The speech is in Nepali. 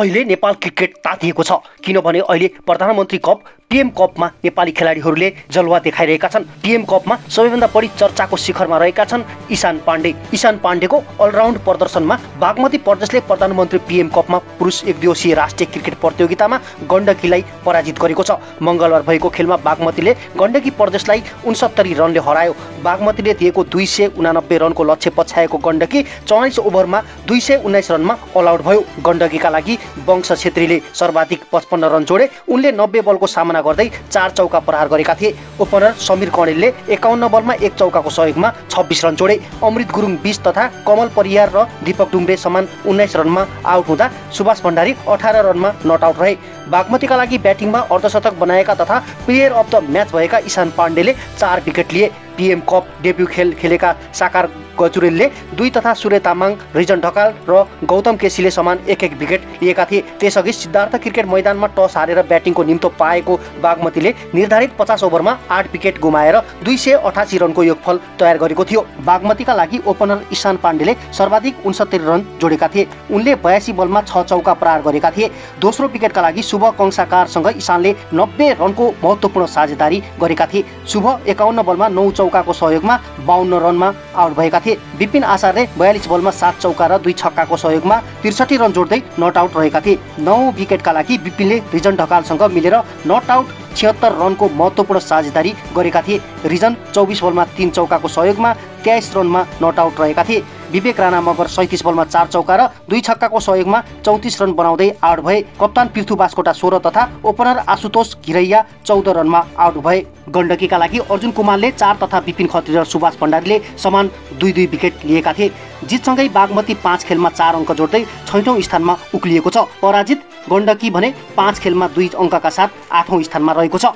अहिले नेपाल क्रिकेट तातिएको छ किनभने अहिले प्रधानमन्त्री कप पीएम कपमा नेपाली खेलाडीहरूले जलवा देखाइरहेका छन्। पीएम कपमा सबैभन्दा बढी चर्चाको शिखरमा रहेका छन् ईशान पाण्डे। ईशान पाण्डेको अलराउन्ड प्रदर्शनमा बागमती प्रदेशले प्रधानमन्त्री पीएम कपमा पुरुष एकदिवसीय राष्ट्रिय क्रिकेट प्रतियोगितामा गण्डकीलाई पराजित गरेको छ। मंगलबार भएको खेलमा बागमतीले गण्डकी प्रदेशलाई 69 रनले हरायो। बागमतीले दिएको 289 रनको लक्ष्य पछ्याएको गण्डकी 44 ओभरमा 219 रनमा अल आउट भयो। गण्डकीका लागि वंश छेत्रीले सर्वाधिक 55 रन जोडे। उनले 90 बलको सामना गर्दै 4 चौका प्रहार गरेका थिए। ओपनर समीर कणेलले 51 बलमा 1 चौकाको सहयोगमा 26 रन जोडे। अमृत गुरुङ 20 तथा कमल परियार र दीपक डुम्रे समान 19 रनमा आउट हुँदा सुभाष भण्डारी 18 रनमा नट आउट रहे। बागमतीका लागि ब्याटिङमा अर्धशतक बनाएका तथा प्लेयर अफ द म्याच भएका ईशान पाण्डेले 4 विकेट लिए। पीएम कप डेब्यू खेल खेलेका साकार गजुरेलले 2 तथा सूर्य तामाङ, रिजन ढकाल र गौतम केसीले समान 1-1 विकेट लिएका थिए। त्यसअघि सिद्धार्थ क्रिकेट मैदानमा टस हारेर ब्याटिङको निम्तो पाएको बागमतीले निर्धारित 50 ओभरमा 8 विकेट गुमाएर 288 रनको योगफल तयार गरेको थियो। बागमतीका लागि ओपनर ईशान पाण्डेले सर्वाधिक 69 रन जोडेका थिए। उनले 82 बलमा 6 चौका प्रहार गरेका थिए। दोस्रो विकेटका लागि शुभ कंसाकारसँग ईशानले 90 रनको महत्त्वपूर्ण साझेदारी गरेका थिए। शुभ 51 बलमा 9 चौकाको सहयोगमा 52 रनमा आउट भएका थिए। विपिन आचार्यले 42 बलमा 7 चौका र 2 छक्काको सहयोगमा 63 रन जोड्दै नट आउट रहेका थिए। 9 विकेटका लागि विपिनले रिजन ढकालसँग मिलेर नट आउट 76 रनको महत्त्वपूर्ण साझेदारी गरेका थिए। रिजन 24 बलमा 3 चौकाको सहयोगमा 23 रनमा नट आउट रहेका थिए। विवेक राणा मगर 37 बलमा 4 चौका र 2 छक्काको सहयोगमा 34 रन बनाउँदै आउट भए। कप्तान पृथु बास्कोटा 16 तथा ओपनर आशुतोष घिरैया 14 रनमा आउट भए। गण्डकीका लागि अर्जुन कुमारले 4 तथा विपिन खत्री र सुभाष भण्डारीले समान 2-2 विकेट लिएका थिए। जितसँगै बागमती 5 खेलमा 4 अङ्क जोड्दै 6औं स्थानमा उक्लिएको छ। पराजित गण्डकी भने 5 खेलमा 2 अङ्कका साथ 8औं स्थानमा रहेको छ।